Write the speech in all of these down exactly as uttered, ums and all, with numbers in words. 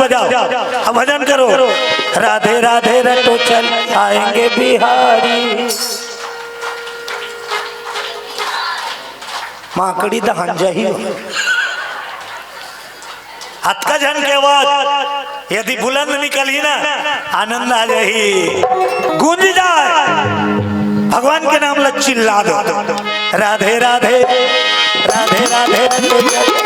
जाओ, अब भजन करो। राधे राधे रटो चल आएंगे बिहारी। माकड़ी दहन जाही। अतका झन के आवाज यदि बुलंद निकलही ना, आनंद आ जाही, गूंज जाए। भगवान के नाम ला चिल्ला दो। राधे राधे, राधे राधे,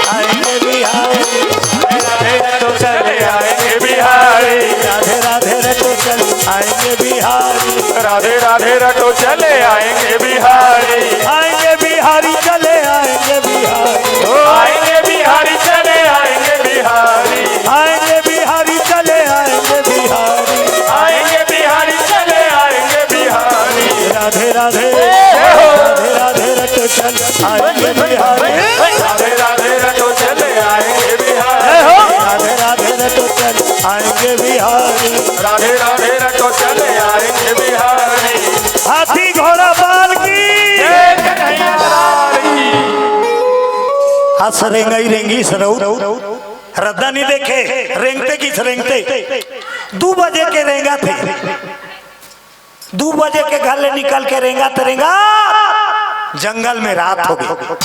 आएंगे बिहारी। राधे राधे तो चले आएंगे बिहारी। राधे राधे रटो चल आएंगे बिहारी। राधे राधे रटो चले आएंगे बिहारी। आएंगे बिहारी, चले आएंगे बिहारी। ओ आएंगे बिहारी, चले आएंगे बिहारी। आएंगे बिहारी, चले आएंगे बिहारी। आएंगे बिहारी, चले आएंगे बिहारी। राधे राधे, जय हो। राधे राधे रटो चल आएंगे बिहारी। राधे राधे रटो चले आएंगे बिहारी। जय हो। राधे राधे रटो चल आएंगे बिहारी। राधे राधे रटो चले आएंगे बिहारी। हाथी घोड़ा पाल की। जय कन्हैया लाल की। हंस रेंगई रेंगी सरऊ। रद्दा नहीं देखे, रेंगते की रेंगते। दू बजे के रेंगा थे। दू बजे के घर ले निकल के रेंगा त रेंगा, जंगल में रात हो गई।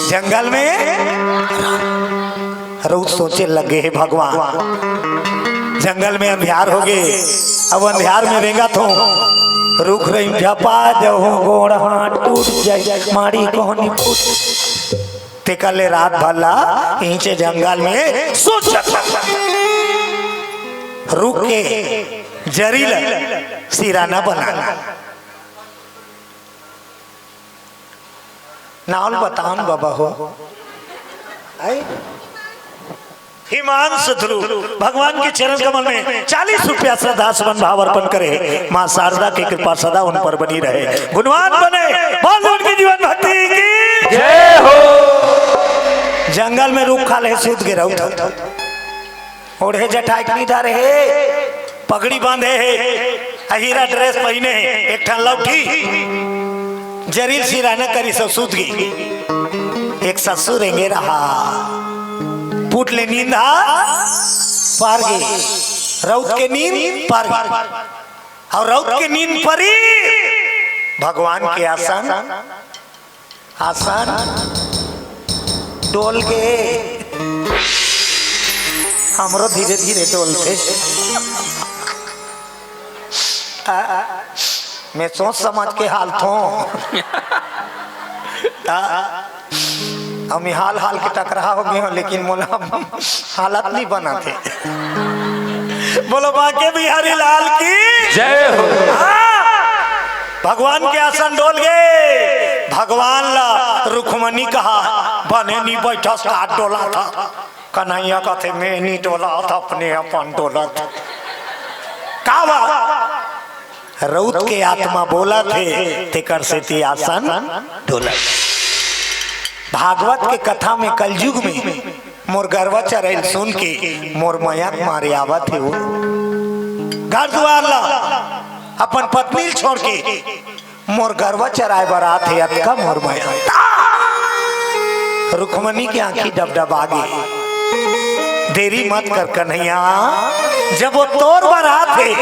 जंगल में रउत सोचे लगे, "हे भगवान, जंगल में अंधियार हो गए, अब अंधियार में रेंगा थो, रुख रही झपा जाहूं, गोड़ हाथ टूट जाए, माड़ी कोहनी फूट।" तेकर ले रात भर ला इहिंचे जंगल में सुत जाता। रुख के जरी ला सिराना बनाना। नावल बताओ न बाबा हो। आई? हिमांशु ध्रुव भगवान के चरण कमल में चालीस रुपया श्रद्धा सुमन भाव अर्पण करे। माँ शारदा की कृपा सदा उन पर बनी रहे, गुणवान बने। बोल उनकी जीवन भक्ति की जय हो। जंगल में रुख खा ले सूत गे रउत। ओढ़े जटाई कनी धरे हे, पगड़ी बांधे हे, अहीरा dress पहिने हे, एक ठन लौठी, जरील सिराना करी ससुर की। एक ससुर रेंगे रहा, पुट ले नींद हा पार गे, रउत के नींद पार गे, और रउत के नींद परी भगवान के आसन आसन डोल गे, हमरो धीरे धीरे डोलथे। आ, मैं सोच समझ के हालथों। आ, हम हाल हाल के टकरा हो गए हो, लेकिन मोला हालत नहीं बना थे। बोलो बांके बिहारी लाल की जय हो। हाँ। भगवान के आसन डोल गे। भगवान ला रुक्मणी कहा, "बने नी बैठस, का डोला था?" कन्हैया कथे, "मैं नी डोला था, अपने अपन डोला था।" का बा? रउत के आत्मा बोला थे, तेकर सेती आसन डोला। भागवत के कथा में कलयुग में मोर गरवा चरइल सुन के मोर मया के मारे आवत हे वो। घर दुआर ला अपन पत्नी ल छोड़ के मोर गरवा चराए बर आत हे, अतका मोर मया। रुक्मणी के आंखी डबडबा गे। देरी मत कर कन्हैया, जब वो तोर बर आत हे,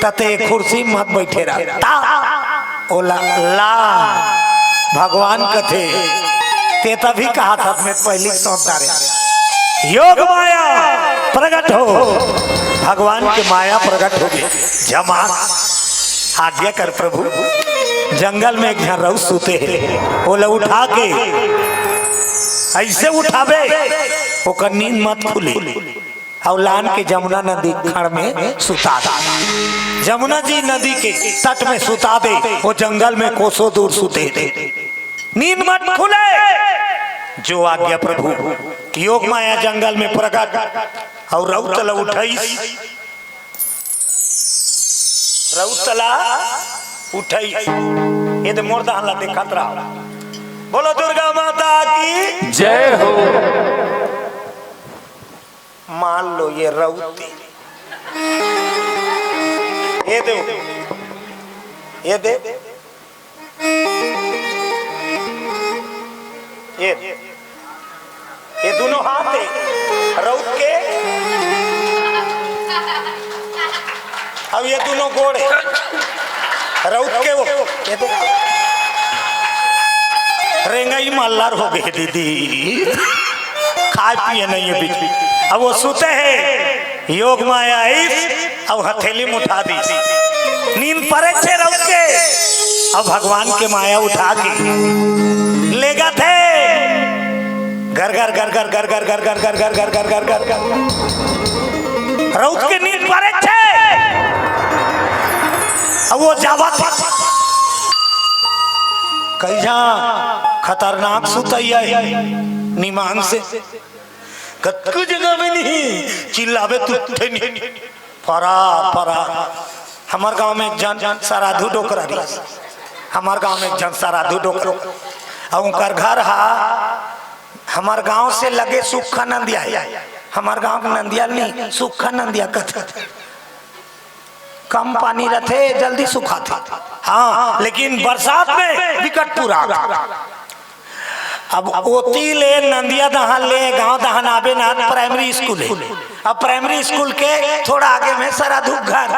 त ते कुर्सी मत बैठे रह। ता ओला ला भगवान कथे, ते तभी कहा था, मैं पहली सोच डारे। योग माया प्रकट हो, भगवान के माया प्रकट हो गई। जमा आज्ञा कर प्रभु। जंगल में एक झन रउत सुते हे, ओला उठा के ऐसे उठाबे, ओकर नींद मत खुले। अउ लान के जमुना नदी खड़ में सुता दे। जमुना जी नदी के तट में सुता दे, वो जंगल में कोसों दूर सुते थे। नींद मत खुले। जो आज्ञा प्रभु। योग माया जंगल में प्रकट, अउ रउत ला उठइस। रउत ला उठइस। ये दे मोर दहन ला देखत रहा। बोलो दुर्गा माता की जय हो। मान लो ये रउत हे। ये दे, ये दे, ये, ये दोनों हाथ हे रउत के। अब ये दोनों गोड़ हे। रउत के वो, ये दे। रेंगई मल्लर हो गए दीदी, खाए पिए नहीं हे बीच बीच। अब वो सुते हे, योग माया आइस, अब हथेली में उठा दीस। नींद परे छे रउत के, अब भगवान के माया उठा के लेगथे। घर घर घर घर घर घर घर घर घर घर घर घर घर घर घर रउत के नींद परे छे। अब वो जावत हे। कइजा खतरनाक सुतैया हे, निमान से। कतको जगह में नहीं चिल्लावे, तू उठे नहीं। फरार, फरार। हमर गांव में एक झन साराधु डोकरा रहिस। हमर गांव में एक झन साराधु डोकरा। अउ उनकर घर हा हमर गांव से लगे सुक्खा नंदिया हे। हमर गांव के नंदिया नहीं, सुक्खा नंदिया कथे। कम पानी रथे, जल्दी सुखाथे। हाँ, लेकिन बरसात में बिकट पूरा। अब ओती ले नंदिया दहान ले गांव दहान आबे ना, primary school हे। अब primary school के थोड़ा आगे में साराधु घर।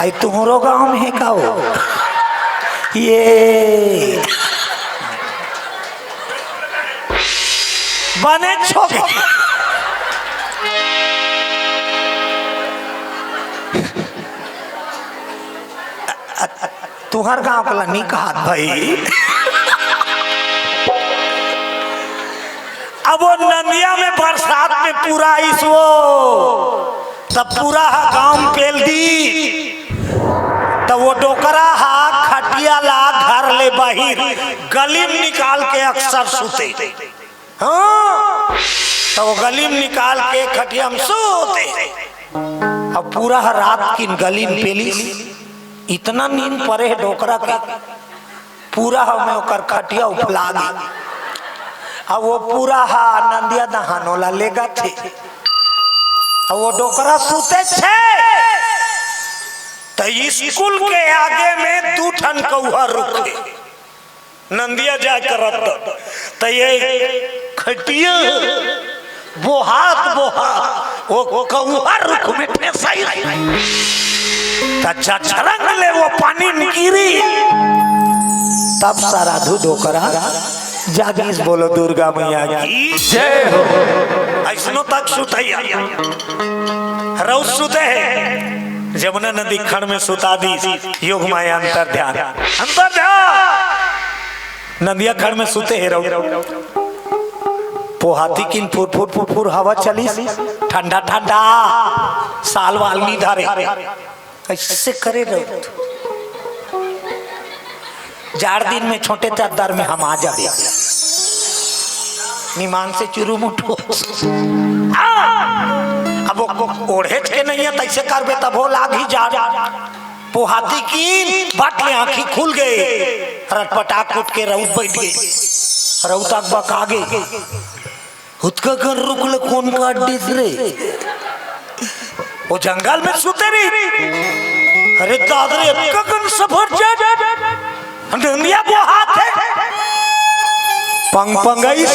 आई तुम्हरो गांव में हे का वो? ये बने छोके। तुहर गांव के ला नी कहत भई। अब वो नंदिया में बरसात में पूरा आइस वो, तब पूरा हा गांव में पेल दी। तब वो डोकरा हा खटिया ला घर ले बाहिर गली में निकाल के अक्सर सुते। हाँ, तो वो गली में निकाल के खटिया में सोते। अब पूरा ह रात किन गली में पेलिस, इतना नींद परे हे डोकरा के, पूरा ह में ओकर खटिया उफला गे। अब वो पूरा ह नंदिया दहान ओला लेगथे। अब वो डोकरा सुते छे, त स्कूल के आगे में दू ठन कौहा रुख हे। नंदिया जाय करत त ये खटिया बोहात बोहात वो कौहा रुख में ठेसाई। त झछरंग ले वो पानी में गिरी। तब साराधु डोकरा जागिस। बोलो दुर्गा मैया की जय हो। अइसनो तक सुतैया रउत सुते हे। जमुना नदी खड़ में सुता दीस। योग माया अंतर ध्यान, अंतर ध्यान। नंदिया खड़ में सुते हे रउत। पोहाती किन फुर फुर फुर फुर हवा चलिस, ठंडा ठंडा, साल वाल नी धरे। कइसे करे रउत? जाड़ दिन में छोटे चद्दर में हमा जाबे, निमान से चुरुमुट हो। हाँ, अब वो को-, ओढ़े के नहीं हे, तइसे करबे तभो लागही जाड़। पोहाती किन बट ले आँखी खुल गे, रटपटाक उठ के रउत बइठ गे। रउत अकबका गे। हुतका कर रुख ले कोन काट दिस रे? वो जंगल में सुते रही। अरे दादरे, अतका कन सफरचंद, नंदिया बोहात हे। पंग पंगइस,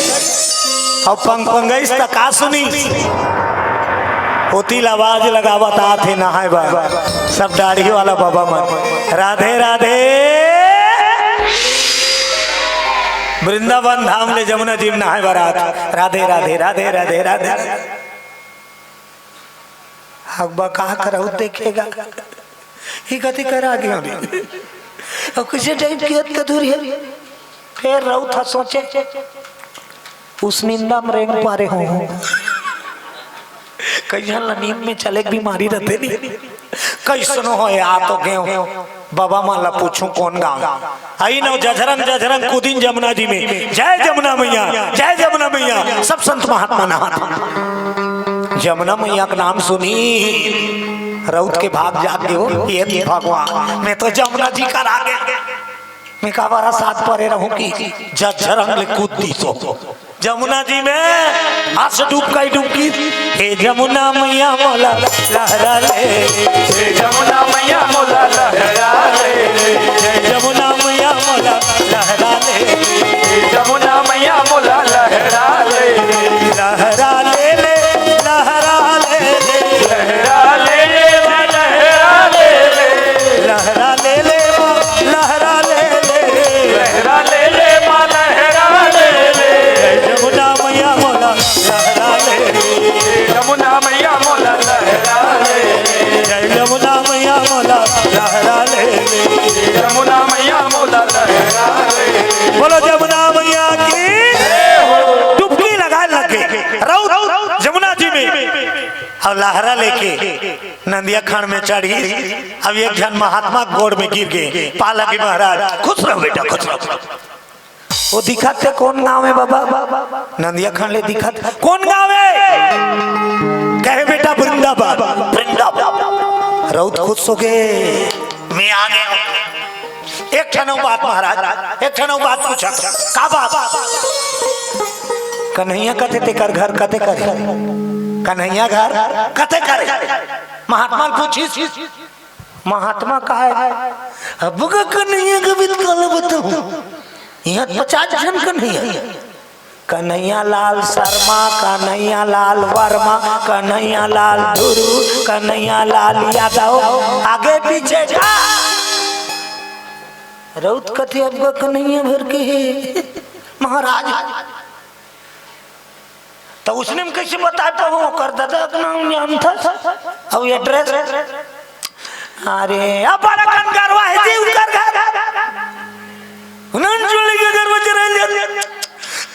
अउ पंग पंगइस त का सुनिस? ओती ल आवाज लगावत आत हे नहाय बर, सब दाढ़ी वाला बाबा मन। राधे राधे। वृंदावन धाम ले जमुना जी में नहाय बर आत। राधे राधे राधे राधे राधे। अकबका के रउत देखे गा, ये कथी करा गे हवे? अउ कइसे टाइप के हत कदूर हे? फेर रउत ह सोचे, उस निंदा में रेंग पारे हो। कइझन ला नींद में चले के बीमारी रथे नी। कइसनो हो, आ तो गेंव। बाबा मन ला पूछूं कोन गाँव। अइन अउ झझरंग झझरंग कूदिन जमुना जी में। जय जमुना मैया, जय जमुना मैया। सब संत महात्मा नहात हे। जमुना मैया के नाम सुनिन, रउत के भाग जाग गे हो। ये भगवान, मैं तो जमुना जी करा गे। मैं का बरसात परे रहूं कि झझरंग ले कूद दिस हो। जमुना जी में आस डूब कई डुबकी। हे जमुना मैया मोला लहरा ले। हे जमुना मैया मोला लहरा ले। हे जमुना मैया मोला लहरा ले। हे जमुना मैया मोला लहरा ले। लहरा ले ले, लहरा लहरा लेके नंदिया खान में चढ़ी। अब एक झन महात्मा गोड़ में गिर गए, पाला की महाराज, खुश रहो बेटा, खुश रहो। वो दिखत हे कौन गांव में बाबा? नंदिया खान ले दिखत, कौन गांव में? कहे बेटा वृंदावन। वृंदावन। रउत खुश हो गए, मैं आ गया। एक ठन अउ बात महाराज, एक ठन अउ बात पूछा, का बात? कन्हैया कथे तेकर घर कते करे? कन्हैया घर कते करे? महात्मा पूछिस, महात्मा कहे, अब का कन्हैया के बिल काला बताऊं? यहाँ पचास झन कन्हैया। कन्हैया लाल शर्मा, कन्हैया लाल वर्मा, कन्हैया लाल धुरू, कन्हैया लाल यादव, आगे पीछे का। रउत कथे अब का कन्हैया भर के हे महाराज। तो उसने हम कैसे बता पाऊँ ओकर दादा का नाम जानता? अब एड्रेस, अरे, अब बड़ा कन गरवा है जी उनकर घर। उन्हन चुल्ली के घर में चले जाते।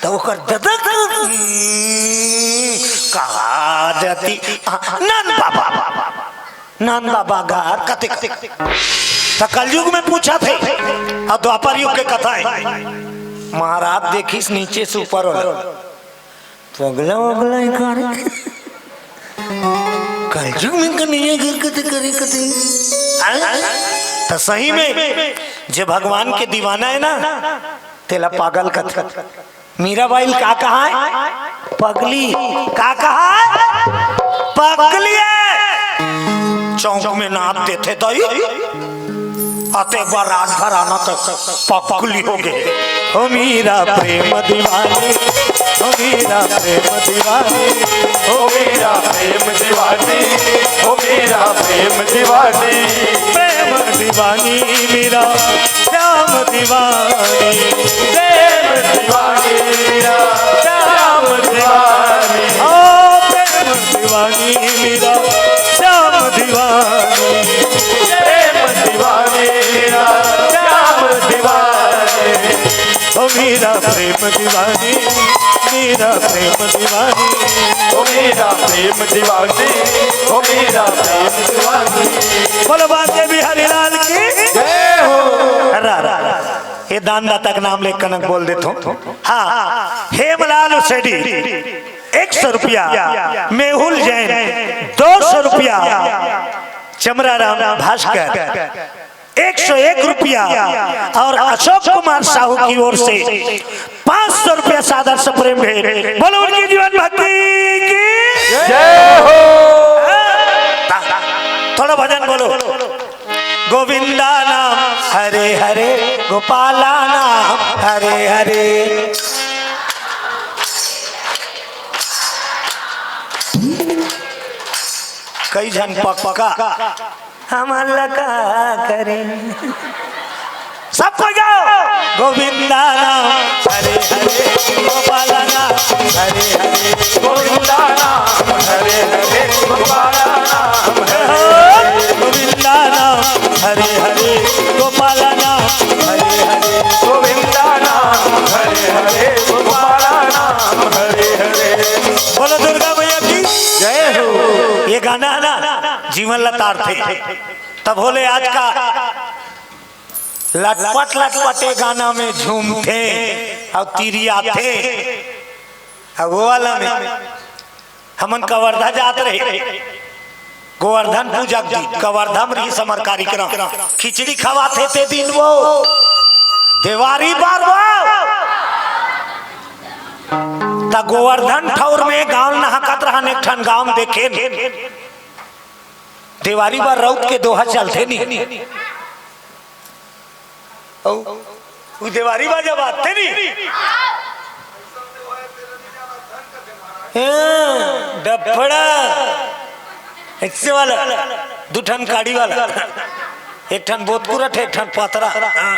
तो ओकर दादा का, हम्म, कहा जाती, आ, नंद बाबा, नंद बाबा घर कते, कते। तो कलयुग में पूछा थे, अब द्वापर युग के कथा है। महाराज देखिस नीचे से ऊपर वाला। पगला वगला है का रे? कलयुग में कन्हैया घर कते करे कते। त सही में जे भगवान के दीवाना है ना, तेला पागल कथे। मीराबाई ल का कहा है? पगली। का कहा है? पगली है। चौक में नाप देथे दई। अते एक बार राजघराना तो पगली हो गए। ओ मीरा प्रेम दीवानी, ओ मीरा प्रेम दीवानी, ओ मीरा प्रेम दीवानी, ओ मीरा प्रेम दीवानी। प्रेम दीवानी मीरा, श्याम दीवानी। प्रेम दीवानी मीरा, श्याम दीवानी। ओ प्रेम दीवानी मीरा, श्याम दीवानी। प्रेम दीवानी मीरा, श्याम दीवानी। ओ मीरा प्रेम दीवानी, मीरा प्रेम दीवानी। ओ मीरा प्रेम दीवानी, ओ मीरा प्रेम दीवानी। बोलो बांके बिहारी लाल की जय हो। रा, रा, रा। ये दानदाता के नाम ले कनक बोल देथों। हाँ, हेमलाल सेठी एक सौ रुपया, मेहुल जैन दो सौ रुपया, चमराराम भास्कर एक सौ एक रुपया और अशोक कुमार साहू की ओर से पाँच सौ रुपया सादर से प्रेम भेंट। बोलो उनकी जीवन भक्ति की जय हो। थोड़ा भजन बोलो। गोविंदा नाम हरे हरे, गोपाला नाम हरे हरे। कई झन पक्का हमन ला का करे। सब कोई गाओ। गोविंदा नाम हरे हरे, गोपाला नाम हरे हरे। गोविंदा नाम हरे हरे, गोपाला नाम हरे हरे। गोविंदा नाम हरे हरे, गोपाला नाम हरे हरे। गोविंदा नाम हरे हरे, गोपाला नाम हरे हरे। बोलो दुर्गा मैया की जय हो। ये गाना है ना, जीवन लतार थे। तब होले आज का लटपट लटपटे गाना में झूमथे अउ तिरियाथे। अउ वो वाला में हमन कवर्धा जात रहे, गोवर्धन पूजा के दिन कवर्धा में रहिस हमर कार्यक्रम, खिचड़ी खवाथे ते दिन वो देवारी बार वो। त गोवर्धन ठौर में गांव नहकत रहन, एक ठन गांव देखेन, देवारी बार रउत के दोहा चलथे नी। अउ, उ देवारी बाजा बाजथे नी। हाँ, डफड़ा। ऐसे वाला, दू ठन काड़ी वाला। एक ठन बोतकुरट, एक ठन पतरा। हाँ।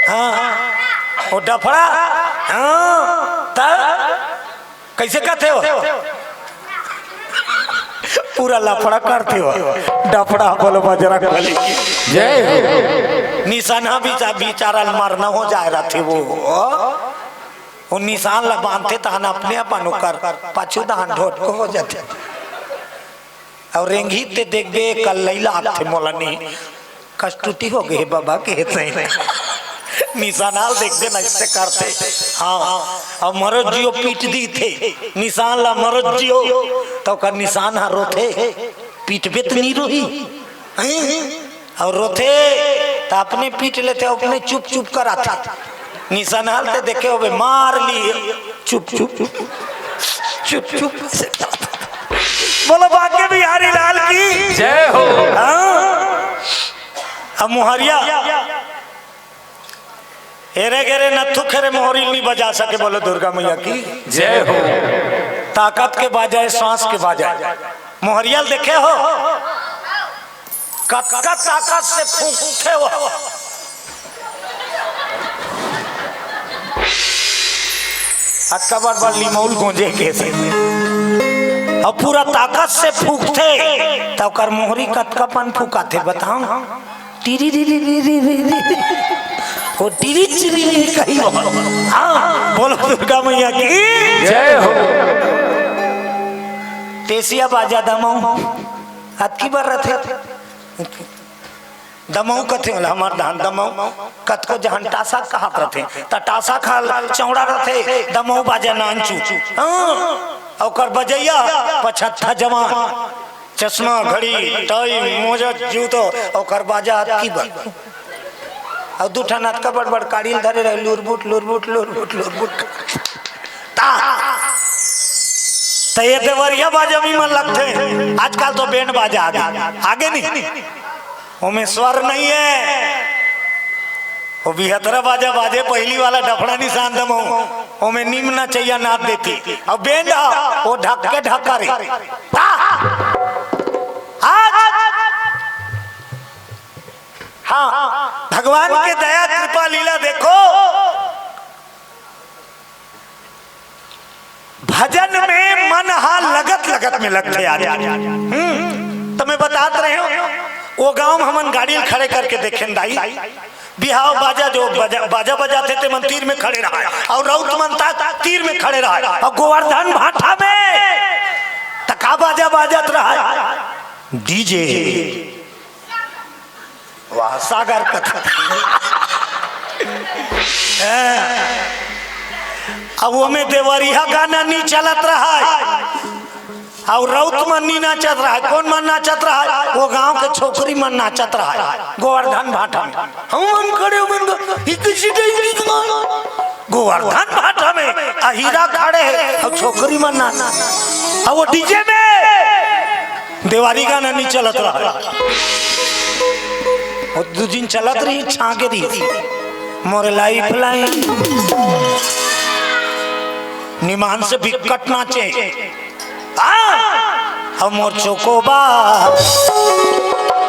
हाँ, हाँ। वो डफड़ा। हाँ, त कैसे कहते हो? पूरा लफड़ा करते हो। डफड़ा बोलो बजरंग बली। जय हो। निशाना बिचा-, बिचारा मरना हो जाए रहा थे वो। वो निशान ला बांधथे तहन अपने अपन ओकर पाछू डहन ढोटको हो जाथे। अउ रेंगही ते देखबे, कल्लई लागथे मोला नहीं, कस्तूती हो गए बाबा के सही। निशानाल देखबे ना, इससे करथे। हाँ, अब मरत जियो पीट दी थे निशान ला, मरत जियो, तो ओकर निशान हा रोथे, पीटबे तो नहीं रोही। हैं? अउ रोथे त अपने पीट लेथे, अपने चुप चुप कराथे। निशानाल ते देखे होबे, मार लिए, चुप चुप, चुप चुप। बोलो बांके बिहारी लाल की जय हो। हाँ। अब मोहरिया, एरे गेरे नत्थू खेरे मोहरी नहीं बजा सके, बोलो दुर्गा मैया की जय हो। ताकत के बाजा है, सांस के बाजा है। मोहरिया ल देखे हो, कतका ताकत से फूंकथे वो। अतका बड़ बड़ लिमउल गोंजे के से, अब पूरा ताकत से फूंकथे, त ओकर मोहरी कतका पन फूंकाथे बताओ। टिरी री री री री री री। वो टिरी चिरी री कही वो। हाँ, बोलो दुर्गा मैया की जय हो। टेसिया बाजा दमऊ, अतकी बर रथे। दमऊ कथे ओला, हमर धान दमऊ। कतको जहन टासा कहत रथे, त टासा खाल चौड़ा रथे, दमऊ बाजा नानचू। हाँ, ओकर बजैया पछत्था जवान। चश्मा, घड़ी, टाई, मोजा, जूतो, ओकर बाजा अतकी बर। अउ दू ठन अतका बड़ बड़ काड़ी ल धरे रहे, लुरबुट, लुरबुट, लुरबुट, लुरबुट। ता, त ये देवरिया बाजा भी मन लगथे। आजकल तो बैंड बाजा आगे, आगे नहीं, ओमे स्वर नहीं है। वो बिहतरा बाजा बाजे, पहली वाला डफड़ा निशान दमऊ, ओमे नीम नचैया नाच देती। अब बैंड आ, वो ढक के ढका रे। ता, आज, हाँ, भगवान के दया कृपा लीला देखो, भजन में मन हा लगत लगत में लगथे यार। हम्म, तो मैं बतात रहे हूँ, वो गांव में हमन गाड़ी ल खड़े करके देखेन दाई, बिहाव बाजा जो बजा, बाजा बजाथे ते मन तीर में खड़े रहा, अउ राउत मन तक तीर में खड़े रहा, अउ गोवर्धन भाटा में त का बाजा बाजत रहा, डीजे। वाह, सागर कथा। अब ओमे देवरिया गाना नी चलत रहा है, अउ राउत मन नी नाचत रहा है। कौन मन नाचत रहा है? वो गांव के छोकरी मन नाचत रहा है गोवर्धन भाटा में। हम मन खड़े मन, गोवर्धन भाटा में अहिरा खड़े है अउ छोकरी मन नाच, अउ वो डीजे में देवारी गाना नहीं चलत रहा। वो दू दिन चलत रही, छागे रही, मोर लाइफ लाइन निमान से बिकट नाचे। हाँ, हम मोर चोकोबा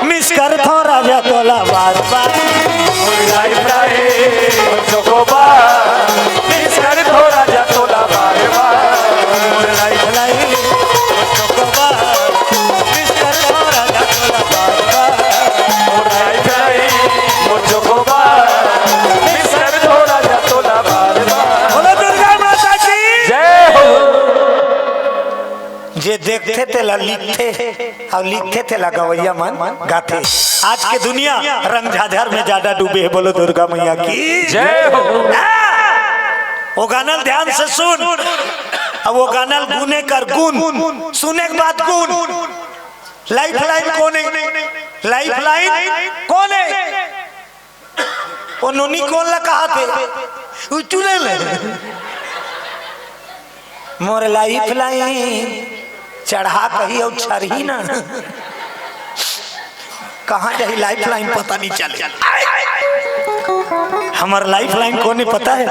मिस कर थो राजा तोला बार बार। मोर लाइफ लाइन मोर चोकोबा मिस कर थो राजा तोला बार बार। मोर लाइफ लाइन मोर चोकोबा मिस कर थो राजा तोला बार बार। मोर लाइफ लाइन मोर चोकोबा मिस कर थो राजा तोला बार बार। बोलो दुर्गा माता की जय हो। जे देखथे तेला लिखथे, अउ लिखथे तेला गवैया मन गाथे। आज के दुनिया रंग झाझर में ज्यादा डूबे है। बोलो दुर्गा मैया की जय हो। हाँ। वो गाना ल ध्यान से सुन, अब वो गाना ल गुने कर गुन, सुने के बाद गुन। लाइफ लाइन कोन है? लाइफ लाइन कोन है? वो नोनी कोन ला कहाथे? उचुले ले। मोर लाइफ लाइन चढ़ा कही अउ छरही ना। कहाँ जाही लाइफ लाइन पता नहीं चले। हमर लाइफ लाइन कोन है पता है?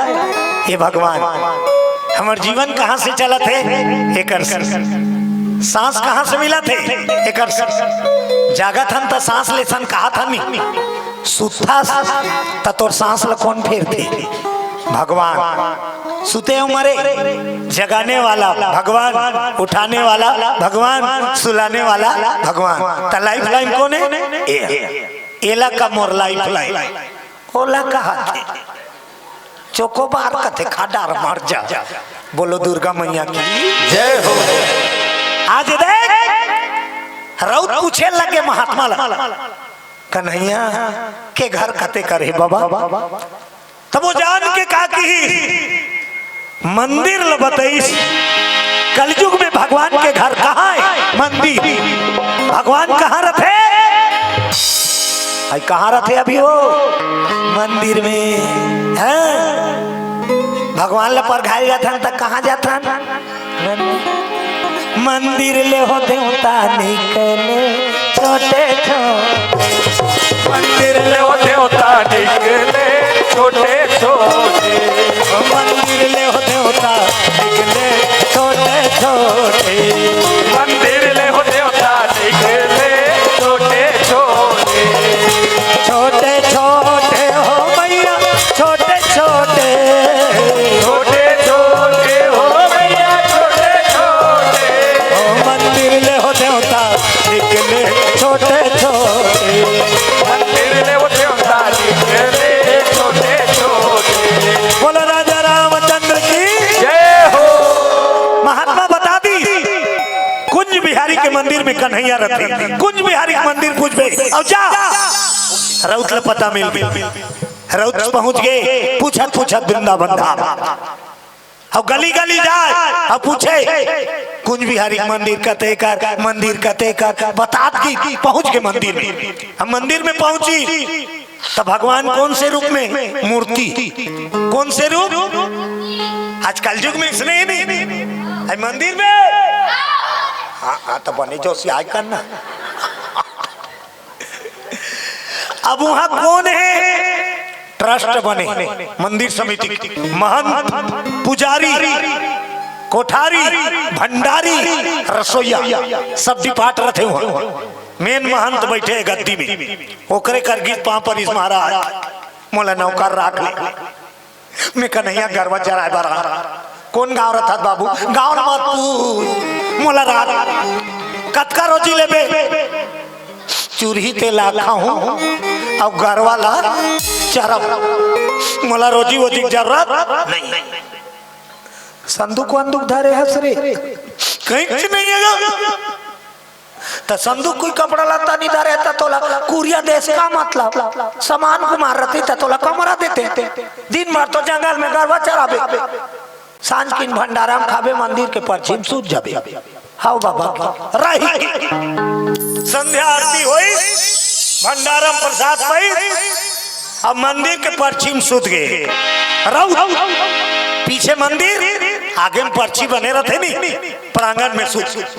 हे भगवान, हमर जीवन कहाँ से चलत है? एकर से। सांस कहाँ से मिलत है? एकर से। जागत हन त सांस लेथन, कहाथन नहीं। सुतथस त तोर सांस ल कोन फेरथे? भगवान। सुते हो मरे, जगाने वाला भगवान, उठाने वाला भगवान, सुलाने वाला भगवान। त लाइफ लाइन कोन है? ए, एला का मोर लाइफ लाइन, ओला कहाथे। तो को बार कथे खा डार मर जा। बोलो दुर्गा मैया की जय हो। आज देख, रउत पूछे लगे महात्मा ला, "कन्हैया के घर कते करे बाबा?" तब वो जान के का किहिस, मंदिर ल बतइस। कलयुग में भगवान के घर कहाँ हे? मंदिर। भगवान कहाँ रथे? आई कहाँ रथे अभी वो? मंदिर में। हैं? भगवान ल परघाए जाथन त कहाँ जाथन? मंदिर ले हो देवता निकले छोटे छोटे। मंदिर ले हो देवता निकले छोटे छोटे। मंदिर ले हो देवता निकले छोटे छोटे। मंदिर ले हो देवता निकले छोटे छोटे। छोटे छोटे हो मैया, छोटे छोटे। छोटे छोटे हो मैया, छोटे छोटे। ओ मंदिर ले हो देवता निकले छोटे छोटे। मंदिर ले हो देवता निकले छोटे छोटे। बोलो राजा रामचंद्र की जय हो। महात्मा बता दी, कुंज बिहारी के मंदिर में कन्हैया रथे। कुंज बिहारी के मंदिर पूछबे, अउ जा, रउत ल पता मिल गई। रउत पहुंच गए, पूछत पूछत वृंदावन धाम। अब गली गली जाए, अब पूछे, "कुंज बिहारी मंदिर कते कर, मंदिर कते कर?" बतात की पहुंच के मंदिर में। अब मंदिर में पहुंची, तो भगवान कौन से रूप में? मूर्ति। कौन से रूप? आजकल युग में इसने ही नहीं। आई मंदिर में, हाँ, हाँ, तो बने जो सियाय करना। अब वहां कौन है? ट्रस्ट बने, मंदिर समिति, महंत, पुजारी, कोठारी, भंडारी, रसोईया, सब डिपार्ट रथे वहां। मेन महंत बैठे हैं गद्दी में, ओकरे कर गीत पांव परिस महाराज, "मोला नौकर राख ले।" मैं कन्हैया गरवा चराए बर आ। कौन गांव रथस बाबू? गांव ल मत पूछ, मोला राख। कतका रोजी लेबे? चुरही ते ला खाहूं, अउ गरवा ला चरब। मोला रोजी वोजी के जरूरत नहीं। संदूक वंदूक धरे हस रे? कहीं नहीं है। त संदूक कोई कपड़ा लत्ता नहीं धरे, त तोला कुरिया देस का मतलब? समान कुमार रथे त तोला कमरा देते। दिन भर तो जंगल में गरवा चराबे, सांझ किन भंडारा म खाबे, मंदिर के परछी म सूत जाबे। हाव बाबा, रही। संध्या आरती होई, भंडारा म प्रसाद पाई, अब मंदिर के परछी म सूत गए। रउत पीछे मंदिर, आगे म परछी बने रथे नी, प्रांगण में सूत।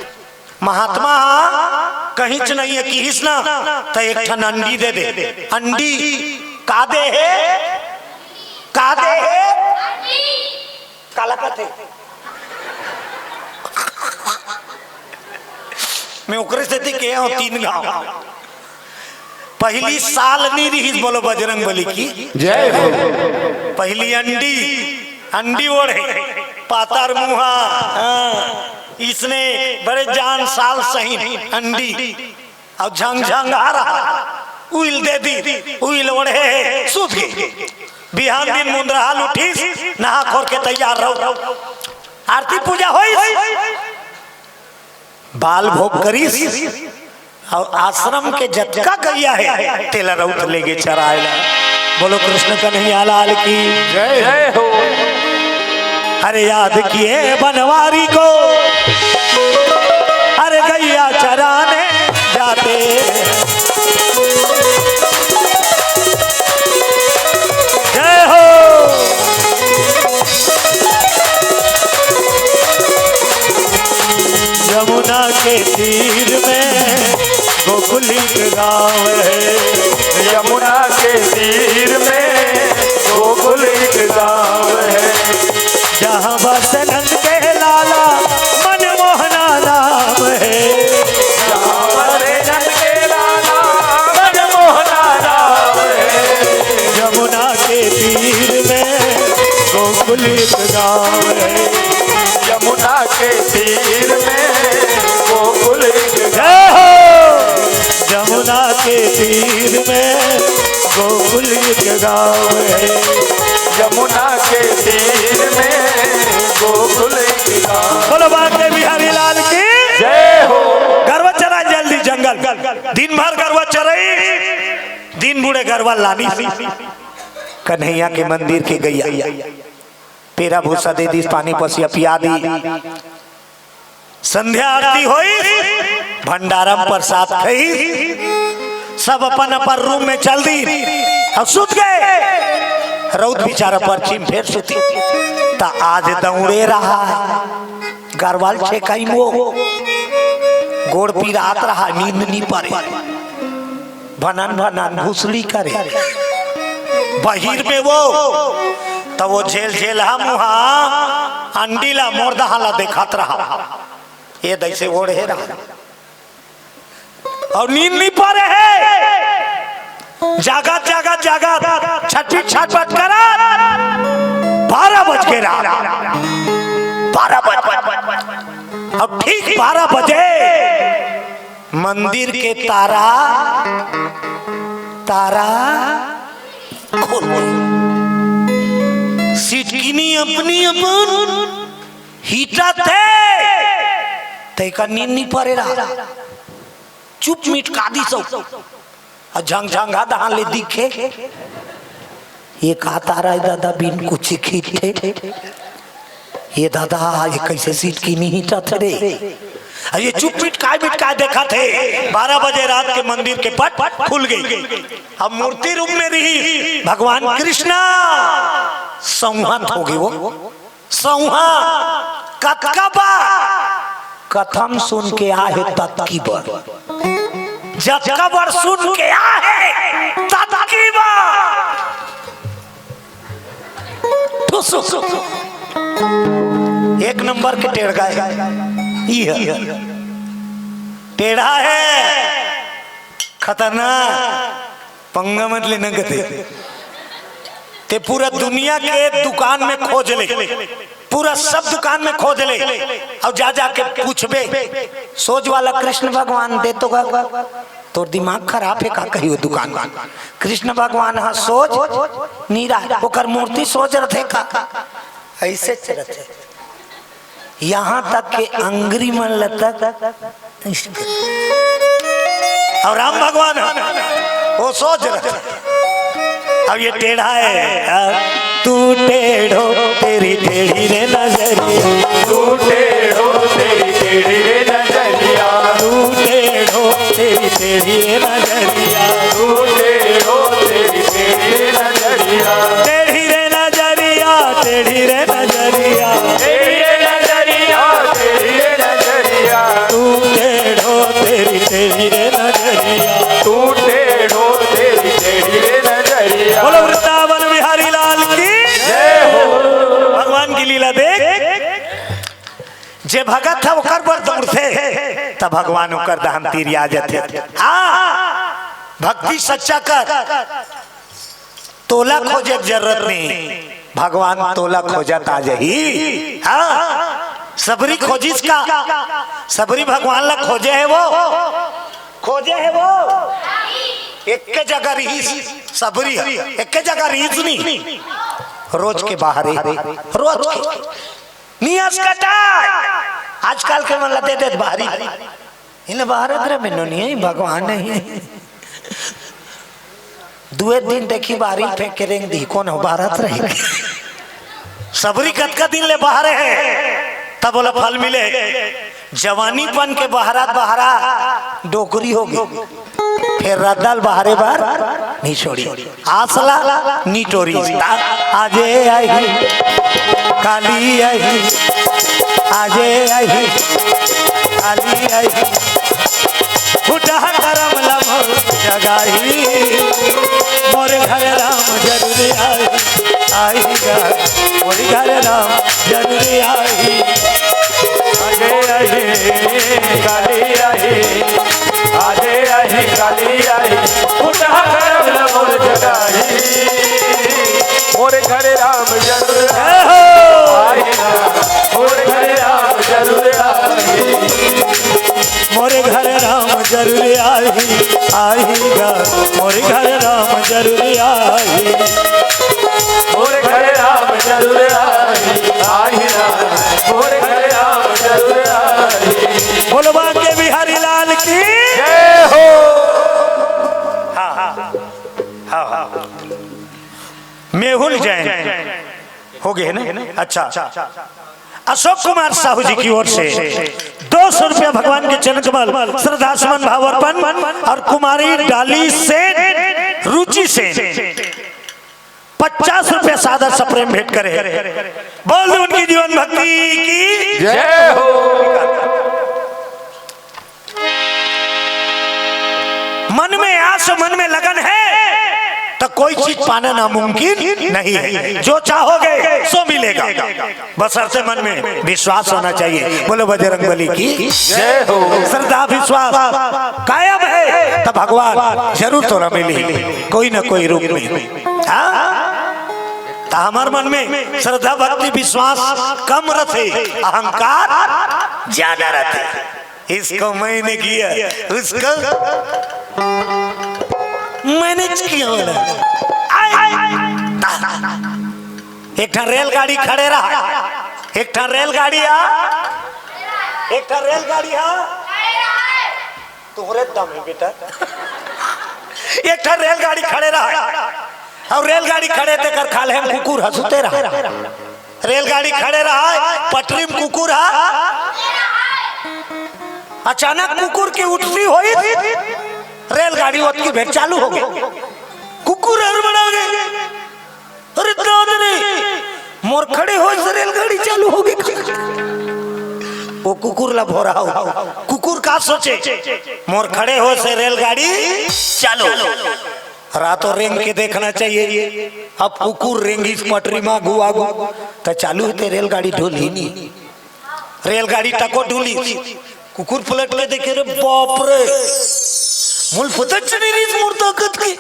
महात्मा ह कहींच नहीं है, किहिस ना, त एक ठन अंडी दे दे। अंडी का दे हे? का दे हे? काला कथे? मैं ओकरे सेती के हूं तीन गांव। पहली साल नहीं रही, बोलो बजरंग बली की जय हो। पहली अंडी, अंडी ओढ़े, पातर मुंहा, हाँ, इसने बड़े जान साल सही अंडी, अउ झंग झंग आ रहा, उइल दे दी, उइल ओढ़े, सूत गई। बिहान दिन मुंदरहाल उठिस, नहा खोर के तैयार रहो, आरती पूजा होई, बाल भोग करिस, अउ आश्रम के जतका गैया हे, तेला रउत लेगे चराए ला। बोलो कृष्ण कन्हैया लाल की जय हो। अरे याद किए बनवारी को, अरे गैया चराने जाते। जय हो। यमुना के तीर में गोकुल एक गांव है। यमुना के तीर में गोकुल एक गांव है। जहाँ बस नंद के लाला मनमोहना नाम है। जहाँ बस नंद के लाला मनमोहना नाम है। यमुना के तीर में गोकुल एक गांव है। यमुना के तीर में गोकुल एक जय हो। यमुना के तीर में गोकुल एक गांव है। यमुना के दिन भर गरवा चरई, दिन बूड़े गरवा लानी, कन्हैया के मंदिर के गैया पेरा भूसा दे दिस, पानी पसिया पिया दी। संध्या आरती होई, भंडारा म प्रसाद खाई, सब अपन अपन रूम में चल दी। अब सुत गए, रउत बिचारा परछी म फेर सुती। त आज दौड़े रहा, गरवा ल छेकाई म गोड़ पिरात रहा, नींद नी परे। भनन भनन भुसड़ी करे। बहिर में वो, त वो झेल झेल हा मुहा अंडी ला, मोर दहा ला देखत रहा। ये दैसे ओढ़े रहा। अउ नींद नी परे हे। जागत, जागत, जागत, छटपट, छटपट करत बारह बज गे रहा। बारह बज, अब ठीक बारह बजे मंदिर के तारा, तारा खोल। सिटकिनी अपनी अपन हिटत हे, तैका नींद नी परे रहा। चुप मिटका दिस अउ झंगझंगा दहा ले दिखे। ये का तारा हे दादा, बिन कुछ खींचे? ये दादा, ये कैसे सिटकिनी हिटत रे? अरे ये चुप मिटकाय मिटकाय देखत हे। बारह बजे रात के मंदिर के पट खुल गई। अब मूर्ति रूप में रही भगवान कृष्णा। सौंहत हो गई वो। सौंहा कतका बार कथा म सुन के आहे ततकी बर, जतका बार सुन के आहे ततकी बर। ठुसुक। एक नंबर के टेढ़ा हे। ई हे। टेढ़ा हे। खतरनाक। पंगा मत लेना कथे। ते पूरा दुनिया के दुकान में खोज ले, पूरा सब दुकान में खोज ले, अउ जा जा के पूछबे, सोज वाला कृष्ण भगवान दे तो गा, तोर दिमाग खराब हे का? कहियो दुकान में कृष्ण भगवान हा सोज नी रहा, ओकर मूर्ति सोज रथे का? ऐसे रथे। यहाँ तक के अंगरी मन ल तक अउ राम भगवान ह, वो सोज रथे। अब ये टेढ़ा हे, हाँ। तू टेढ़ो तेरी टेढ़ी रे नजरिया, तू टेढ़ो तेरी टेढ़ी रे नजरिया, तू टेढ़ो तेरी टेढ़ी रे नजरिया, तू टेढ़ो तेरी टेढ़ी रे नजरिया, टेढ़ी रे नजरिया, टेढ़ी रे नजरिया, टेढ़ी रे नजरिया, टेढ़ी रे नजरिया। तू टेढ़ो तेरी टेढ़ी रे नजरिया। तू टेढ़ो तेरी टेढ़ी रे नजरिया। बोलो वृंदावन बिहारी लाल की जय हो। भगवान की लीला देख, जे भगत हे ओकर बर दौड़थे, त भगवान ओकर दहम तीर आ जाथे। हाँ, भक्ति सच्चा कर। तोला खोजे के जरूरत नहीं, भगवान तोला खोजत आ जाही। हाँ, सबरी खोजिस का? सबरी भगवान ला खोजे हे वो, खोजे हे वो। एक जगह रहिस सबरी, एक जगह रहिस नहीं, रोज के बाहरे, रोज के नियस कटाय। आजकल के मन ला दे देत बाहरी। इन्हें भारत रे मिन्नो नहीं है, भगवान नहीं है। दुए दिन देखी बाहरी फेंक के रेंग दी, कौन हो भारत रहे? सबरी कतका दिन ले बाहरे हे, तब बोला फल मिले। जवानी पन के बहरात बहरा डोकरी हो गई, फेर रद्दा ल बहरे बर नहीं छोड़ी। आसला निटोरी। आजे आही, काली आही, आजे आही, काली आही। फुटहा करम ला मोर जगाही, मोर घर राम जरूर आही, आही गा, मोर घर राम जरूर आही। आजे आही, काली आही, आजे आही, काली आही, फुटहा करम ला मोर जगाही। मोर घर राम जरूर आही ना, मोर घर राम जरूर आही। मोर घर राम जरूर आही, आही गा, मोर घर राम जरूर आही। मोर घर राम जरूर आही, आही ना, मोर घर राम जरूर आही। बोलबा के बिहारी लाल की जय हो। मेहुल जैन हो गए ना? अच्छा, अशोक कुमार साहू जी की ओर से दो सौ रुपया भगवान के चरण कमल, श्रद्धा सुमन भाव अर्पण, और कुमारी डाली सेन, रुचि सेन पचास रुपया सादर सप्रेम भेंट करे। बोल दो उनकी जीवन भक्ति की। जय हो। मन में आस, मन में लगन है तो कोई चीज पाना नामुमकिन नहीं है। जो चाहोगे सो मिलेगा, बशर्ते मन में विश्वास होना चाहिए। बोलो बजरंग बली की। जय हो। श्रद्धा विश्वास कायम है तो भगवान जरूर तोला मिली कोई ना कोई रूप में। हाँ, तो हमार मन में श्रद्धा भक्ति विश्वास कम रहते, अहंकार ज्यादा रहते। इसको मैंने किया, उसको मैंने किया वाला। आय, आय, ता। एक ठा रेलगाड़ी खड़े रहा, एक ठा रेलगाड़ी आ, एक ठा रेलगाड़ी आ। तोहरे दम है बेटा। एक ठा रेलगाड़ी खड़े रहा और रेलगाड़ी खड़े तेकर खाल है कुकुर हंसते रहा। रेलगाड़ी खड़े रहा, पटरी में कुकुर हा। अचानक कुकुर की उठती हुई रेलगाड़ी ओतकी भेर चालू हो गई। कुकुर हड़बड़ा गए। अरे दादा रे, मोर खड़े होए से रेलगाड़ी चालू हो गई। वो कुकुर ला भोरा हो। कुकुर का सोचे, मोर खड़े होए से रेलगाड़ी चालू। रातों रेंग के देखना चाहिए। अब कुकुर रेंगी पटरी में आगू आगू, तो चालू होते रेलगाड़ी ढोली नहीं। रेलगाड़ी तको ढोली। कुकुर पलट के देखे, रे बाप रे, मोला पता चली रही मोर ताकत की।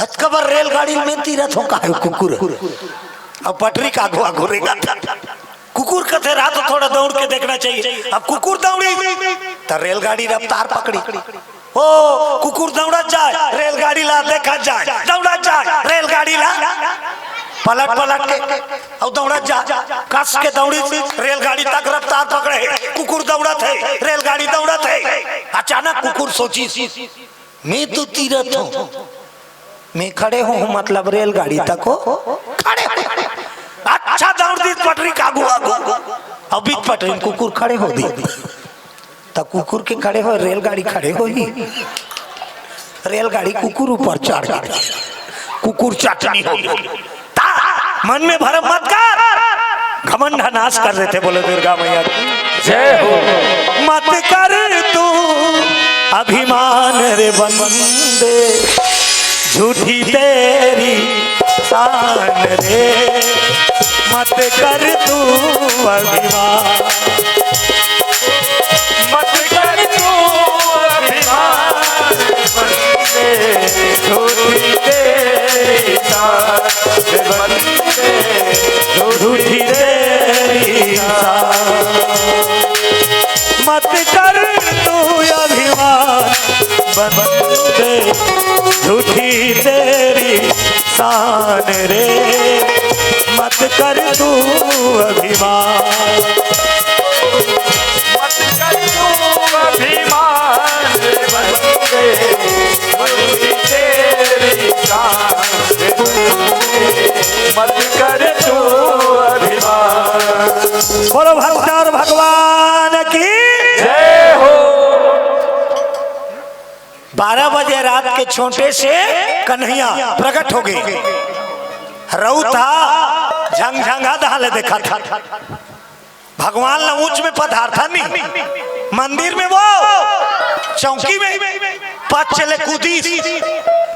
अतका बार रेलगाड़ी में तीरथ हो का है कुकुर। अब पटरी का आगू आगू रेंगा था। कुकुर कथे रात थोड़ा दौड़ के देखना चाहिए। अब कुकुर दौड़ी तो रेलगाड़ी रफ्तार पकड़ी। ओ कुकुर दौड़त जाए, रेलगाड़ी ला देखत जाए, दौड़त जाए रेलगाड़ी ला, पलट पलट के और दौड़त जाए, कस के दौड़ी, रेलगाड़ी तक रफ्तार पकड़े। कुकुर दौड़त है, रेलगाड़ी दौड़त है। अचानक कुकुर सोची, मैं तो तीरथ हूँ, मैं खड़े हूँ, मतलब रेलगाड़ी तक हो खड़े हो। अच्छा दौड़ दी पटरी का आगू आगू, अब बीच पटरी में कुकुर खड़े हो दी। त कुकुर के खड़े हो, रेलगाड़ी खड़े हो ही। रेलगाड़ी कुकुर ऊपर चढ़ गई, कुकुर चटनी हो गई। ता मन में भरम मत कर, घमंड नाश कर देते। बोलो दुर्गा मैया की। जय हो। मत कर तू अभिमान रे बंदे, झूठी तेरी शान रे। मत कर तू अभिमान, मत कर तू अभिमान बंदे, झूठी तेरी शान बंदे, झूठी तेरी शान। मत कर तू अभिमान बंदे, झूठी तेरी शान रे। मत कर तू अभिमान, मत कर तू अभिमान बंदे, झूठी तेरी शान बंदे, मत कर तू अभिमान। बोलो भक्तार भगवान की। जय हो। बारह बजे रात के छोटे से कन्हैया प्रकट हो गए। रउत हा झंझंगा दहाले देखा था। भगवान ला ऊंच में पधारता नहीं, मंदिर में वो चौकी में पच ले कूदी,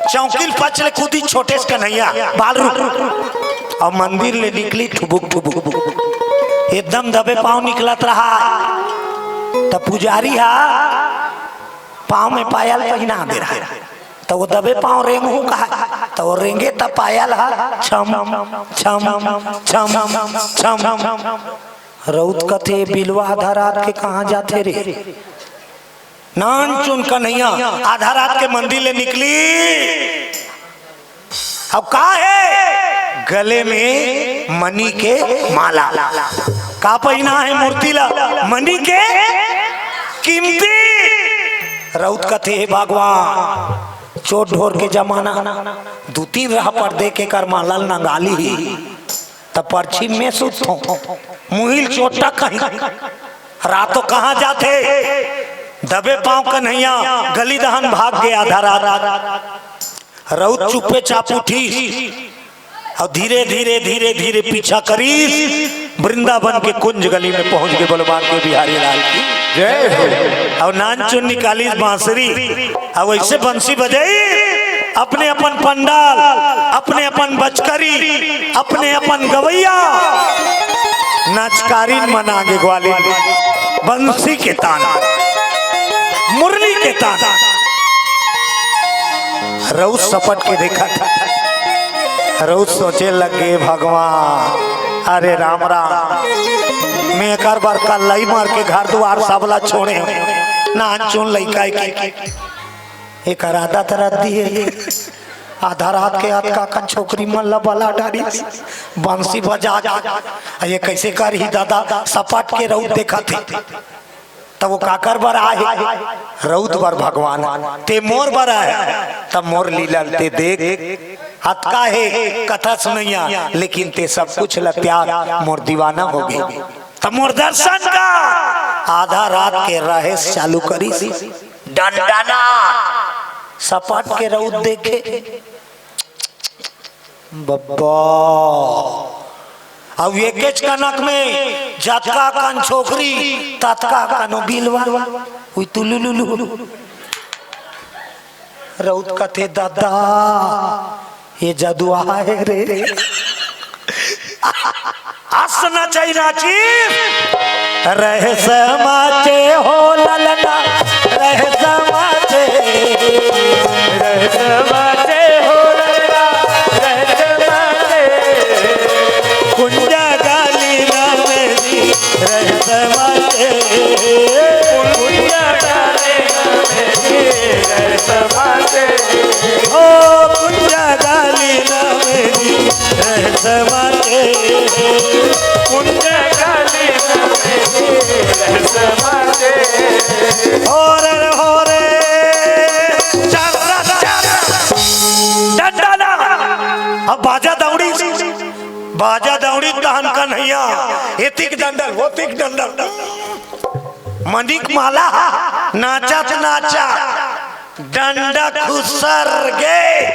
चौकी ले पच ले कूदी छोटे से कन्हैया बाल रूप, और मंदिर ले निकली ठुबुक ठुबुक, एकदम दबे पांव निकलत रहा। त पुजारी हा पांव में पायल पहिना दे रहा है, त वो दबे पांव रेंगहू कहा, त वो रेंगे त पायल हा छम छम छम छम। रउत कथे, बिलवा आधा रात के कहाँ जाथे रे? नानचुन कन्हैया आधा रात के मंदिर ले निकली। अब का है? गले में मणि के माला। का पहिना है मूर्ति ला? मणि के कीमती। रउत कथे, हे भगवान, चोट ढोर के जमाना, दू तीन रहपट दे के कर माला ल नंगा ली ही, त परछी में सुतथों, मुहिल चोटा कहीं। रातो कहाँ जाथे, दबे पाँव कन्हैया, गली दहन भाग गे आधा रात। रउत चुप्पे चाप उठी, अउ धीरे, धीरे, धीरे, धीरे पीछा करिस, वृंदावन के कुंज गली में पहुंच गे। बोलो बांके बिहारी लाल की। जय हो। अउ नानचुन निकालिस बांसुरी, अउ ऐसे बंसी बजाई, अपने अपन पंडाल, अपने अपन बचकरी, अपने अपन गवैया, नाचकारिन मन आगे ग्वालिन, बंसी के तान, मुरली के तान। रउत सपट के देखत हे। रउत सोचे लगे, "भगवान, अरे राम राम, मैं एकर बर कल्लई मर के घर दुआर सब ला छोड़े हूँ, नानचुन लइका के एकर आदत रद्दी हे।" आधा रात के अतका कन छोकरी मन ला बला डारिस, बंसी बजा के, ये कैसे करही दादा, सपट के रउत देखत हे। तब वो काकर बर आए हे? रउत बर भगवान। ते मोर बर आए, तब मोर लीला ते देख। अतका हे कथा सुनैया, लेकिन ते सब कुछ ल त्याग, मोर दीवाना हो गे। तब मोर दर्शन का आधा रात के रहेस चालू करिस। डंडना सपट के रउत देखे। बब्बा। अब एकेच कनक में जतका कन छोकरी, ततका कन बिलवा। उई तुलुलुलु। रउत कथे, "दादा, ये जदुआ हे रे।" अस नचई नाची। रहे समाचे हो ललना, रहे समाचे। रहे समाचे हो ललना, रहे समाचे। कुंजा गाली ना मेरी, रहे समाचे। कुंजा गाली ना मेरी, रहे समाचे। ओ कुंजा गाली ना मेरी, रहे समाचे। कुंजा गाली ना मेरी, रहे समाचे। हो रे, हो रे, चल, चल, चल। डंडा ना। अब बाजा दौड़ी, बाजा दौड़ी तहन कन्हैया, एतिक डंडल, ओतिक डंडल। मनिक माला नाचत नाचत डंडा खुसर गे।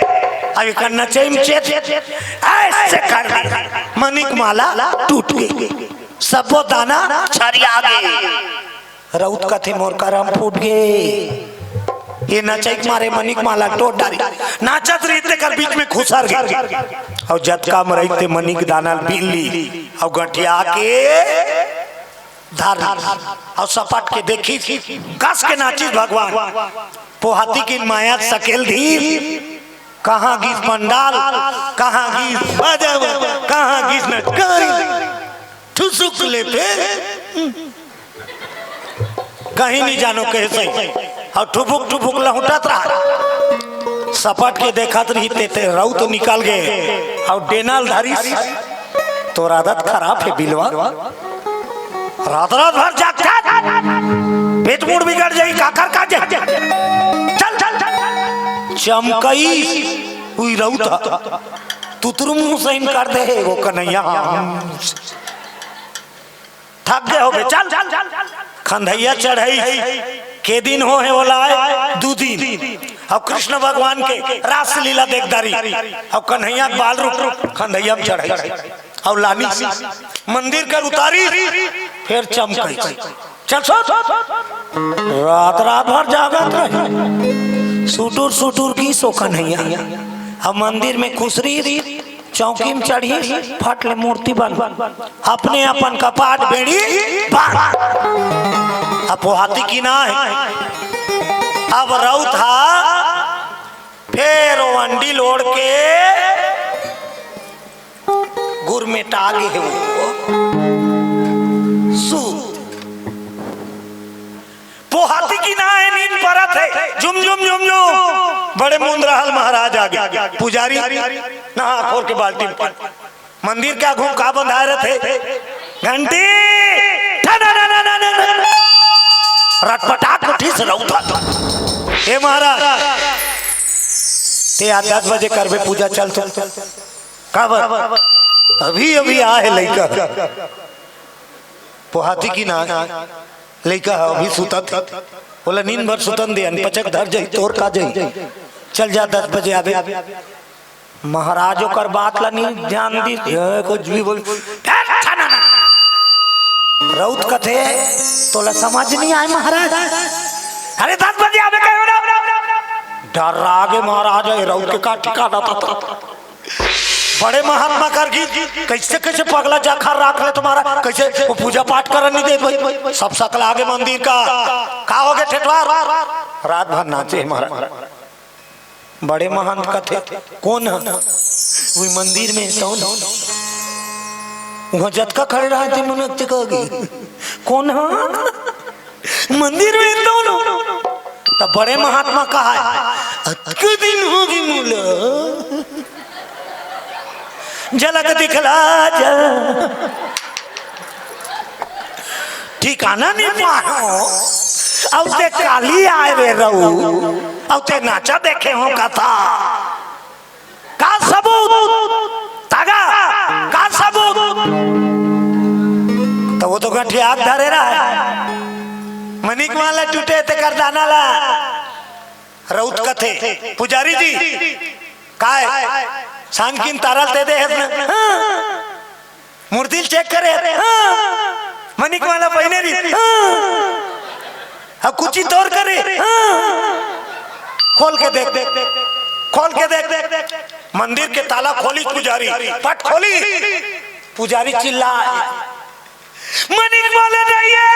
अब एकर नचई में चेत ऐसे कर दे, मनिक माला टूट गे, सबो दाना छरिया गे। रउत कथे, "मोर करम फूट गे।" ये नचई के मारे मनिक माला टोट डारी। नाचत रहिस तेकर बीच में खुसर गे। अउ जतका म रहिस ते मनिक दाना ल बीन ली। अउ गठिया के धर ली। अउ सपट के देखिस, कस के नाचिस भगवान। पोहाती किन माया सकेल धीर। कहाँ गिस पंडाल, कहाँ गिस बाजा, कहाँ गिस नचकारी। ठुसुक ले फेर। कहीं नहीं जानो कैसे। अउ ठुबुक ठुबुक लहुटत रहा। सपट के देखत रहिस ते, ते रउत निकल गे। अउ डेना ल धरिस। तोर आदत खराब हे बिलवा। रात रात भर जागथे। पेट मूड़ बिगड़ जाही, काकर का जाही। चल, चल, चल, चल। चमकइस, उई रउत ह। तुतुर मुंह सही कर दे हे वो कन्हैया। थक गे होबे, चल। खंधइया चढ़ई के दिन हो हे ओला आए, दू दिन। अब कृष्ण भगवान के रासलीला देख डारी। अब कन्हैया के बाल रूप खंधइया में चढ़ई। अब लानिस मंदिर कर उतारिस, फेर चमकइस। चल सो। रात रात भर जागत रहे। सुटुर सुटुर गिस ओ कन्हैया। अब मंदिर में खुसरिस, चौकी में चढ़िस, फट ले मूर्ति बन। अपने अपन कपाट बेड़ी बन। अब पोहाती किना हे। अब रउत हा फेर ओ अंडी ल ओढ़ के गुरमेटा गे हे वो। सु पोहाती किना हे, नींद परत हे। झुम, झुम, झुम, झुम। बड़े मुंदरहल महाराज आगे। पुजारी नहा खोर के बाल्टी में पानी। मंदिर के आघू का बंधाए रथे? घंटी। ठा, ठा, ठा। रटपटाक उठिस रउत ह। हे महाराज, ते आज दस बजे करबे पूजा, चल तो। काबर? अभी अभी आ हे लइका, पोहाती की ना, लइका ह अभी सुतत हे, ओला नींद भर सुतन दे, अनपचक धर जाही, तोर का जाही। चल जा, दस बजे आबे। महाराज ओकर बात ला नहीं ध्यान दी, ए, कुछ भी बोल। ए, रउत कथे, तोला समझ नहीं आए महाराज? अरे दस बजे आबे कहे ना। डर्रा गे महाराज, ए रउत के का ठिकाना था, था। बड़े महात्मा कर गीत, कैसे कैसे पगला जाखर राख ले तुम्हारा, कैसे वो पूजा पाठ करन नहीं दे भाई, सब सकला आगे मंदिर का। का हो गए ठेठवार? रात भर नाचे महाराज। बड़े महंत कथे, कोन ह? उही मंदिर में तौन। उहाँ जतका खड़े रहा थे, मन अतका गे। कोन ह? मंदिर में तौन। त बड़े महात्मा कहा है, अतके दिन हो गए मोला। झलक दिखला जा। ठिकाना नहीं पाए हो। अउ ते काली आए रे रउत, अउ ते नाचा देखे हो कथा। का सबूत? तागा, का सबूत? त वो तो गठिया धरे रहा है। मनिक माला टूटे ते करदाना ला। रउत कथे, पुजारी जी, काय? सांझकिन तारल ते दे हे ना? हाँ। मूर्ति ल चेक करे, हाँ। मनिक माला पहिने रही, हाँ। अब कुची तोर करे, हाँ। खोल के देख, खोल के देख। मंदिर के ताला खोली पुजारी, पट खोली। पुजारी चिल्ला, मनिक माला नहीं है।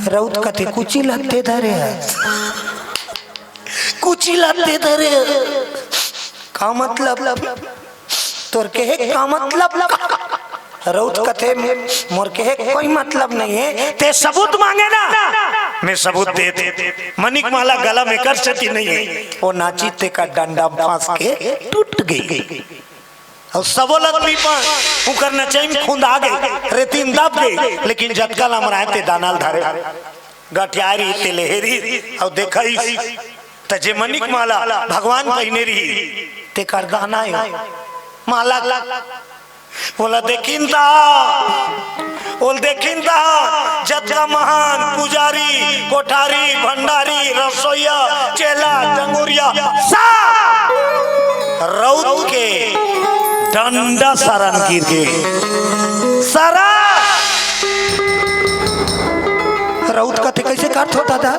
रउत कथे कुची ल ते धरे हे। कुची ल ते धरे हे। का मतलब? तोर कहे का मतलब? रउत कथे, मोर कहे कोई मतलब नहीं है। ते सबूत मांगे ना, मैं सबूत दे दे। मनिक माला गला में कर सकी नहीं है। वो नाची ते का डंडा फांस के टूट गई। अउ सबो ल पीपा, उकर नचई म खुंदा गे, रेती म दब गे, लेकिन जतका लमराए ते दाना ल धरे। गठियारी ते लेहेरी, अउ देखइस, त जे मनिक माला भगवान पहिने रही, ते कर दाना हे। माला ओला देखिन त, ओल देखिन त, जतका महान पुजारी, कोठारी, भंडारी, रसोइया, चेला, टंगोरिया, सब रउत के डंडा सरन गिर गे। सरन! रउत कथे, "कैसे करथो दादा?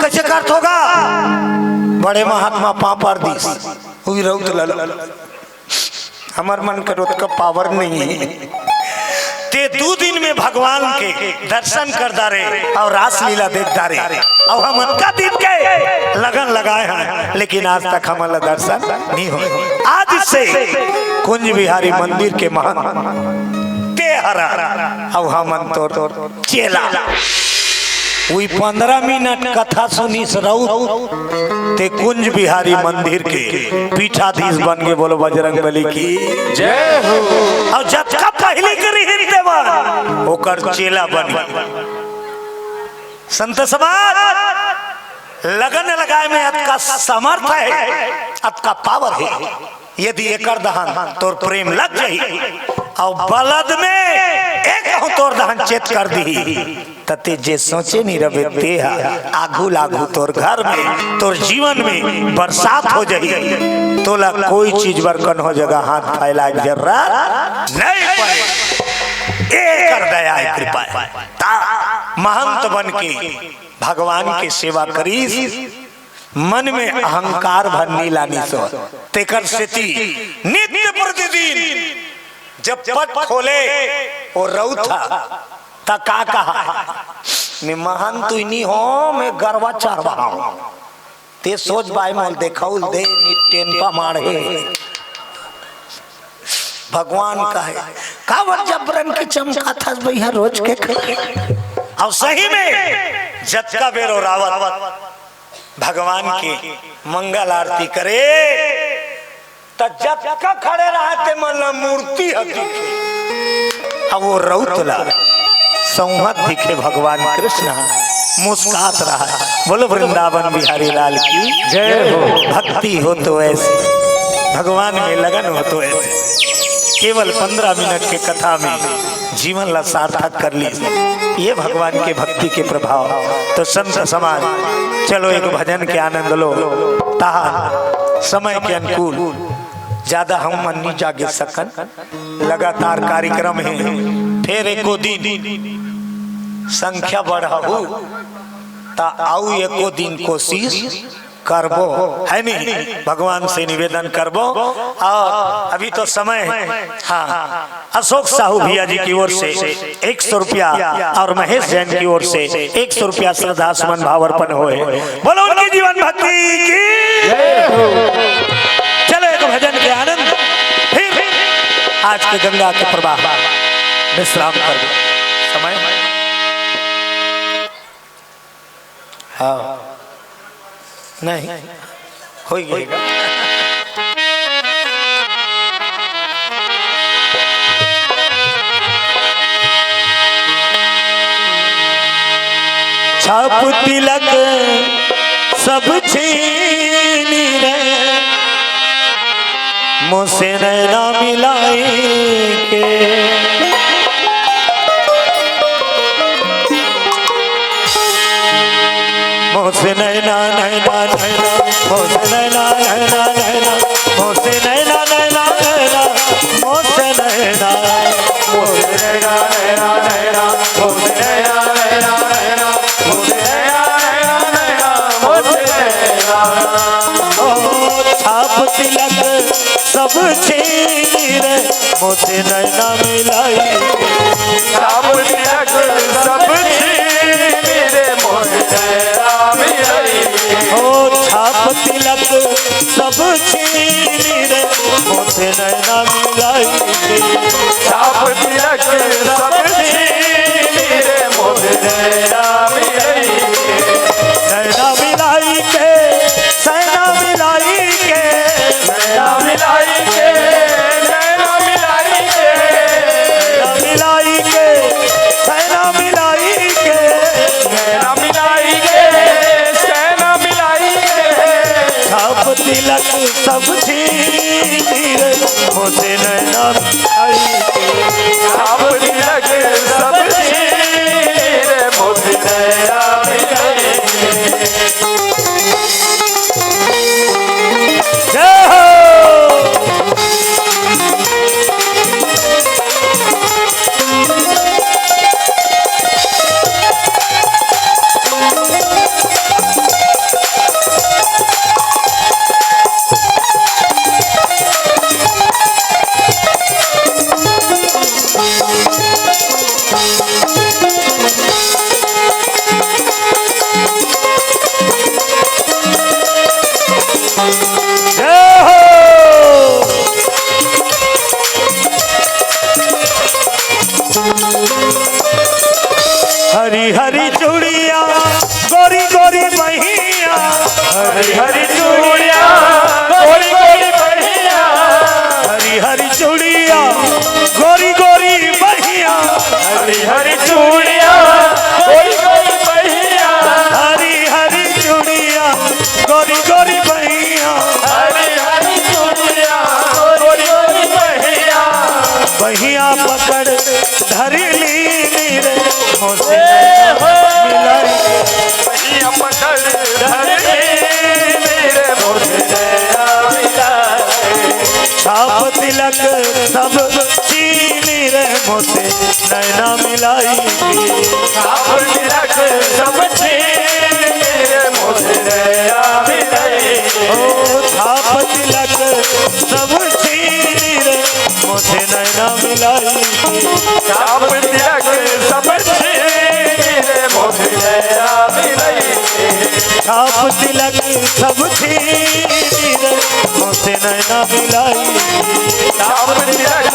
कैसे करथो गा?" बड़े महात्मा पाँव पर दिस, उही रउत लल। हमर मन के ओतका पावर नहीं है। ते दू दिन में भगवान के दर्शन कर डारे अउ रासलीला देख डारे, अउ हम अतका दिन के लगन लगाए हैं, लेकिन आज तक हमन ला दर्शन नहीं होय। आज से कुंज बिहारी मंदिर के महंत ते हरा, अउ हमन तोर चेला। उही पंद्रह मिनट कथा सुनिस रउत, ते कुंज बिहारी मंदिर के पीठाधीश बन गे। बोलो बजरंग बली की जय हो। अउ जतका पहिली के रिहिन देवन, ओकर चेला बन गे। संत समाज, लगन लगाए में अतका समर्थ हे, अतका पावर हे। यदि एकर दहन तोर प्रेम लग जाही, अउ बलद में एक कहूँ तोर दहन चेत कर दिही, त ते जे सोचे नहीं रबे, ते ह आघू लागू तोर घर में, तोर जीवन में बरसात हो जाही। तोला कोई चीज बर कन्हो जगह हाथ फैलाए के जरूरत नहीं पड़े। एकर दया, कृपा हे। ता महंत बन के भगवान के सेवा करिस। मन में अहंकार भर नी लानिस। तेकर सेती नित्य प्रतिदिन जब पट खोले वो रउत ह, त का कहा, "मैं महंत उइनी हो, मैं गरवा चरवाहा हूँ।" ते सोच बाय मोल देखउल दे, नी टेनपा माढ़े। भगवान कहे, "काबर जबरन के चमकाथस भैया रोज के खाए?" अउ सही में जतका बेर ओ रावत भगवान के मंगल आरती करे, त जतका खड़े रहा ते मन ला मूर्ति ह दिखे। अब वो रउत ला सौंहत दिखे भगवान कृष्ण ह। मुस्कात रहा है। बोलो वृंदावन बिहारी लाल की जय हो। भक्ति हो तो ऐसे, भगवान में लगन हो तो ऐसे। केवल पन्द्रह मिनट के कथा में जीवन ला सार्थक कर ली। ये भगवान के भक्ति के प्रभाव। तो संत समाज, चलो एक भजन के आनंद लो। ताहा समय के अनुकूल ज्यादा हम मन नहीं जागे सकन। लगातार कार्यक्रम हे, फेर एको दिन संख्या बढ़ाहू, त अउ एको दिन कोशिश करबो, है नी? भगवान से निवेदन करबो। और अभी तो समय हे, हाँ, अशोक साहू भैया जी की ओर से एक सौ रुपया और महेश जैन की ओर से एक सौ रुपया श्रद्धा सुमन भाव अर्पण होए। बोलो उनकी जीवन भक्ति की। चलो एक भजन के आनंद, फिर आज के गंगा के प्रवाह विश्राम कर समय। हाँ, नहीं, हो ही गई। छाप तिलक सब छीन रे, मोसे नैना मिलाई के। मोसे नैना, नैना, नैना, मोसे नैना, नैना, नैना, मोसे नैना, नैना, नैना, मोसे नैना। मोसे नैना, नैना, नैना, मोसे नैना, नैना, नैना, मोसे नैना, नैना, नैना, मोसे नैना। ओ छाप तिलक सब छीन रे, मोसे नैना मिलाई। छाप तिलक सब छीन रे, मोसे नैना मिलाई। ओ छाप तिलक सब छीन रे, मोसे नैना मिलाई। छाप तिलक सब छीन रे, मोसे नैना मिलाई। नैना मिलाई के, सैना मिलाई के। नैना मिलाई के, नैना मिलाई के। नैना मिलाई के, सैना मिलाई के। नैना मिलाई के, सैना मिलाई के। छाप तिलक सब छीन रे, मोसे नैना मिलाई के। छाप तिलक सब छीन रे, मोसे नैना मिलाई के। जय हो। जय हो। हरी हरी चूड़िया, गोरी गोरी बहिया। हरी हरी चूड़िया, गोरी गोरी बहिया। हरी हरी चूड़िया, गोरी गोरी बहिया। हरी हरी चूड़िया, गोरी गोरी बहिया। हरी हरी चूड़िया, गोरी गोरी बहिया। हरी हरी चूड़िया, गोरी गोरी बहिया। बहिया पकड़ धर ली रे, मोसे ए हो। मिलाई। बहिया पकड़ धर ली रे, मोसे नैना मिलाई। छाप तिलक सब छीन रे, मोसे नैना मिलाई। छाप तिलक सब छीन रे, मोसे नैना मिलाई। ओ छाप तिलक सब छीन रे, मोसे नैना मिलाई। छाप तिलक सब छीन रे, मोसे नैना मिलाई। छाप तिलक सब छीन रे, मोसे नैना मिलाई। छाप तिलक